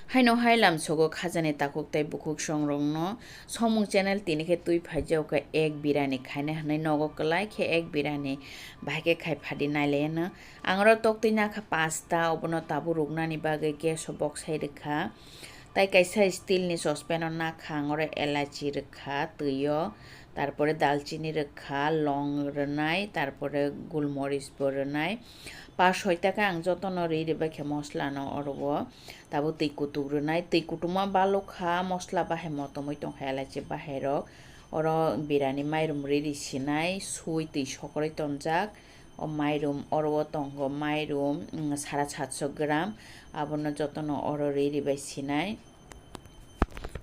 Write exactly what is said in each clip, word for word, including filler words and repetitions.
Haino hai lamsogo khajani takhuk tei bukhuk songrokno Somung channel tini khe twi phaijak khe egg birani khainai hwnwi nogo kwlai khe egg birani bahai khe khai phadi nailaiano. Ang oro toktwi nakha pasta, obono tabuk ruknani bagwi gas o boksai rwkha. Tai kaisa steel ni saucepan o nakha, ang oro elachi rwkha twi o, tarpore dalchini rwkha, long rwnai, tarpore gulmoris bo rwnai. Pas soita khe ang jotono ri ribai khe mosla no oro o. Tabuk twi kutuk rwnai, twi kutukma balukha, mosla bahai motomwi tongkha, elachi bahai rok. Oro birani mairum ri ri sinai, sui twi sokorwi tonjak. O mairum oro o tongo, mairum, mm, sara satso gram, abono jotono oro ri ribai sinai.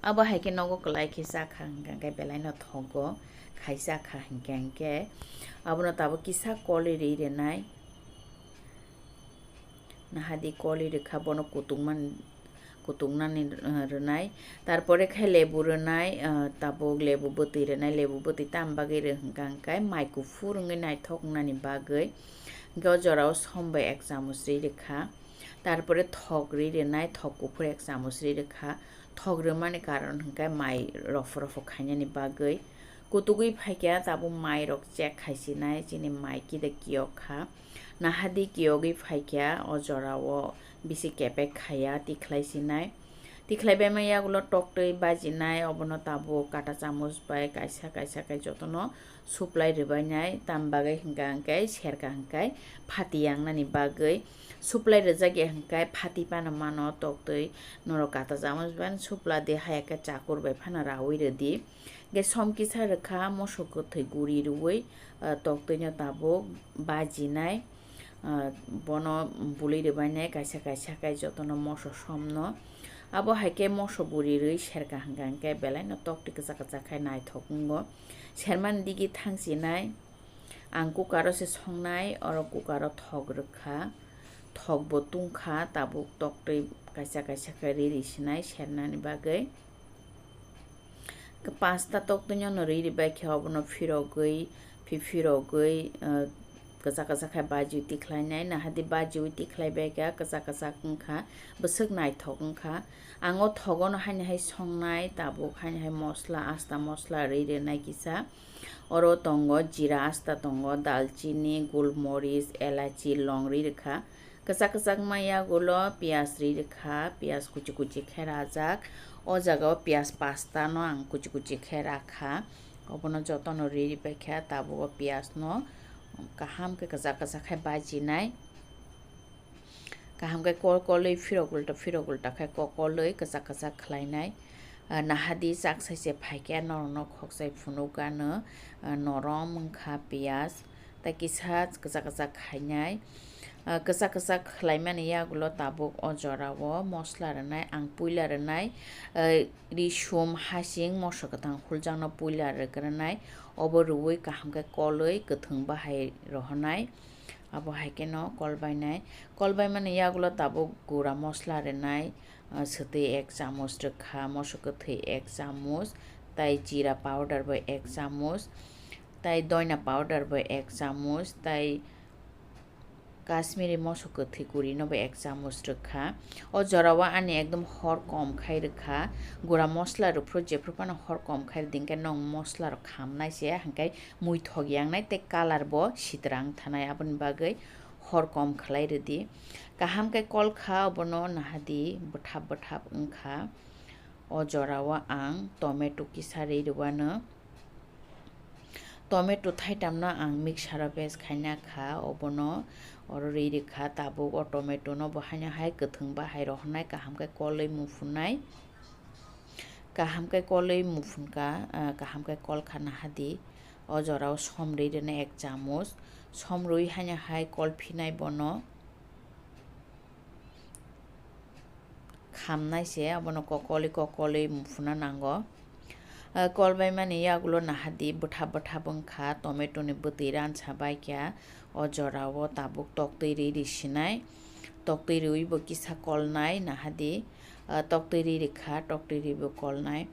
Abo hai khe nogo kwlai khe chakha hwnkha hwnkhe belai no thogo, khai chakha hwnkha hwnkhe abono tabuk kisa kolwi ri rwnai. Nahadi kolwi rwkha bono kutukman, kutuknani, uh, rwnai. Tarpore khe lebu rwnai, uh, tabuk lebu bwtwi rwnai, lebu bwtwi tam bagwi rw hwnkha hwnkhe mai kuphur wngwi naithok wngnani bagwi. Hwnkhe o jorao som bai ek chamuch ri rwkha. Tarpore thok ri rwnai, thok kuphur ek chamuch ri rwkha. Thok rwmani karon hwnkhe mai rofo rofo khainani bagwi. Kutugwi phaikha tabuk mai rok check khaisinai, chini mai kida kiyok kha. Nahadi kiyogwi phaikha o jorao bisi kepek khaya tikhlai sinai. Tikhlai baima yagulo toktwi bajinai, obono tabuk kata chamuch bai kaisa kaisa khe jotono suplai rwbainai, tam bagwi hwnkha hwnkhe serka hwnkhe phati yangnani bagwi. Suplai rwjak ya hwnkhe phati phano mano toktwi, norok kata chamuch bai supla di, haya khe chakur bai phano raui rwdi. Hwnkhe som kisa rwkha moso kwthwi guri rwui, ah, toktwino tabuk bajinai, ah, bono bului rwbainai kaisa kaisa khe jotono moso somno. Abo hai khe moso guri rwi serka hwnkha hwnkhe belaino toktwi kwchak kwchak khai naithok wngo. Sermani digi thangchinai, ang cooker-o se songnai, oro cooker-o thok rwkha, thok bo tungkha, tabuk toktwi kaisa kaisa khe ri ri sinai sernani bagwi. Pasta toktwino no ri ribai khe obono phirogwi, phi phirogwi, uh, kwchak kwchak khai bajiui tikhlainai, nahadi bajiui tikhlaibai khe kwchak kwchak wngkha, bwswk naithok wngkha. Ang o thogono haini hai songnai, tabuk haini hai mosla, asta mosla ri rwnai kisa. Oro tongo jira asta tongo, dalchini, gulmoris, elachi, long ri rwkha. Kwchak kwchak ma yagulo piyas ri rwkha, piyas kuchi kuchi khe rajak. O jaga o piyas pasta no ang kuchi kuchi khe rakha. Obono jotono ri ribai kha, tabuk o piyas no kaham khe kwchak kwchak khe bajinai. Kaham khe kol kolwi phirok ulta phirok ulta khe kok kolwi kwchak kwchak khlainai. Ah, nahadi chak sai se phaikhe norokno khokchai phunukgano, ah, norom wngkha piyas. Tei kisa kwchak kwchak khainai. Ah, kwchak kwchak khlaimani yagulo tabuk o jorao mosla rwnai, ang puila rwnai, ah, risum, hasing, moso kwthang huljakno puila rwkranai. Obo rwui kaham khe kolwi kwthwng bahai rohornai. Abo hai kheno kol bainai. Kol baimani yagulo tabuk gura mosla rwnai, ah, swtwi ek chamuch rwkha, moso kwthwi ek chamuch, tai jira powder bo ek chamuch, tai doina powder bo ek chamuch, tai Kashmiri moso kwthwi guri no bo ek chamuch rwkha. O jorao ani ekdom hor kom khai rwkha. Gura mosla rwphuru jephuru phano hor kom khai rwdi, hinkhe nwng mosla rok khamnai se, hinkhe muithok yangnai tei colour bo sitrang thanai, aboni bagwi hor kom khlai rwdi. Kaham khe kol kha, obono nahadi bwthap bwthap wngkha. O jorao ang tomato kisa ri rwano. Tomato thaitamno ang mixer-o paste khaina kha, obono oro ri rwkha. Tabuk o tomato no bo haino hai kwthwng bahai rohornai, kaham khe kolwi muphunai. Kaham khe kolwi muphunka, ah, kaham khe kol kha nahadi. O jorao som ri rwno ek chamuch. Som rwi haino hai kol phinai bono. Khamnai se, abono kokolwi kokolwi muphuna nango. Ah, kol baimani yagulo nahadi bwthap bwthap wngkha, tomato ni bwtwi ransa baikha. O jorao tabuk toktwi ri ri sinai. Toktwi riwi bo kisa kolnai nahadi. ah, toktwi ri rikha, toktwi ri bo kolnai.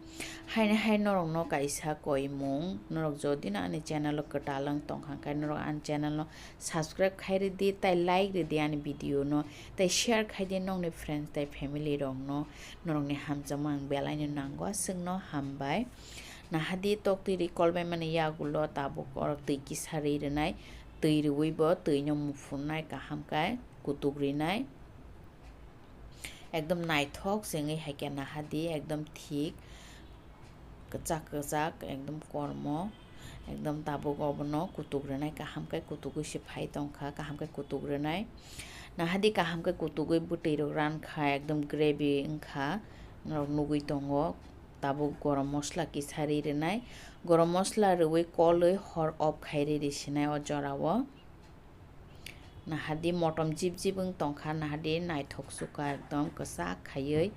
Haini hai norokno kaisa koimung, norok jodi no ani channel o kwtal wng tongkha, hwnkhe norok ani channel no subscribe khai ridi, tai like ridi ani video no, tai share khai di nokni friends tai family rokno, norokni hamjakma ang belaino nango, aswkno hambai. Nahadi toktwi ri kolbaimani yagulo tabuk oro twi kisa ri rwnai, twi rwui bo twino muphurnai kaham khe kutuk rinai. Ekdom naithok chengwi hai khe nahadi, ekdom thik, kwchak kwchak, ekdom kormo, ekdom tabuk obono kutuk rwnai, kaham khe kutugwi se phai tongkha, kaham khe kutuk rwnai. Nahadi kaham khe kutugwi bwtwi rok rankha, ekdom gravy wngkha, norok nugwi tongo. Tabuk gorom mosla kisa ri rwnai, gorom mosla rwui kolwi hor off khai ri ri sinai o jorao. Nahadi motom jip jip wng tongkha, nahadi naithok sukha ekdom kwchak khaiwi.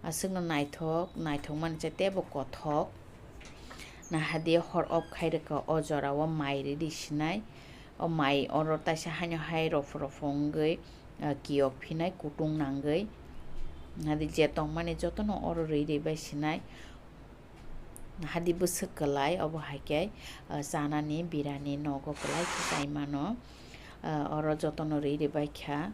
Aswkno naithok, naithok mani chai teibo kothok. Nahadi hor off khai rwkha o jorao mai ri ri sinai. O mai oro taisa haino hai rophor rophor wngwi, ah, kiyok phinai kutung nangwi. Nahadi je tongmani jotono oro ri ri bai sinai. Nahadi bwswk kwlai, obo hai khe, ah, chanani birani nogo kwlai khe chai mano. Ah, oro jotono ri ri bai kha.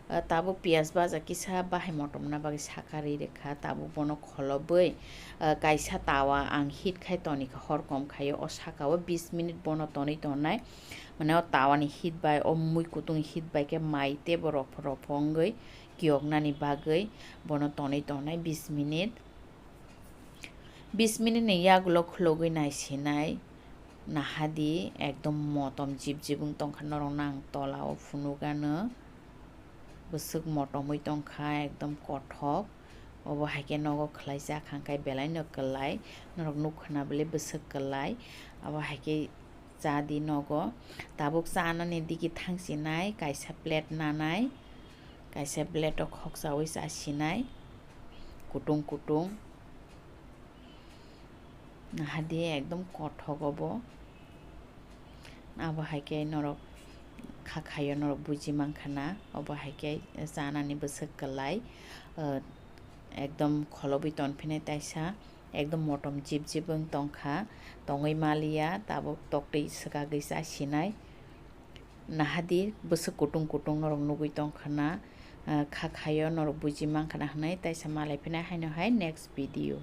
Ah, tabuk piyaj baja kisa bahai motom na bagwi saka ri rwkha, tabuk bono kholobwi, ah, kaisa tawa ang heat khai toni kha, hor kom khaio, o saka o bis minute bono tonwi tongnai, mane o tawa ni heat bai, o mui kutung heat bai khe mai teibo rophor rophor wngwi kiyoknani bagwi bono tonwi tongnai bis minute. Bis minute ni yagulo khulugwi naisinai, nahadi ekdom motom jip jip wng tongkha, norokno ang tola o phunukgano. Bwswk motomwi tongkha, ekdom kothok. Obo hai khe nogo khwlaijak, hwnkhe belaino kwlai, norok nukha na bwlai bwswk kwlai. Abo hai khe cha di nogo. Tabuk chanani digi thangsinai, kaisa plate nanai, kaisa plate o khoksaui chasinai, kutung kutung. Nahadi ekdom kothok obo. Abo hai khe norok kha khaio, norok buji mankha na. Obo hai khe chanani bwswk kwlai, ah, ekdom kholobwi tonphinai taisa. Ekdom motom jip jip wng tongkha, tongwi maliya, tabuk toktwi swkagwi chasinai. Nahadi bwswk kutung kutung norok nugwi tongkha na, ah, kha khaio norok buji mankha na hwnwi taisa malai phinai haino hai next video.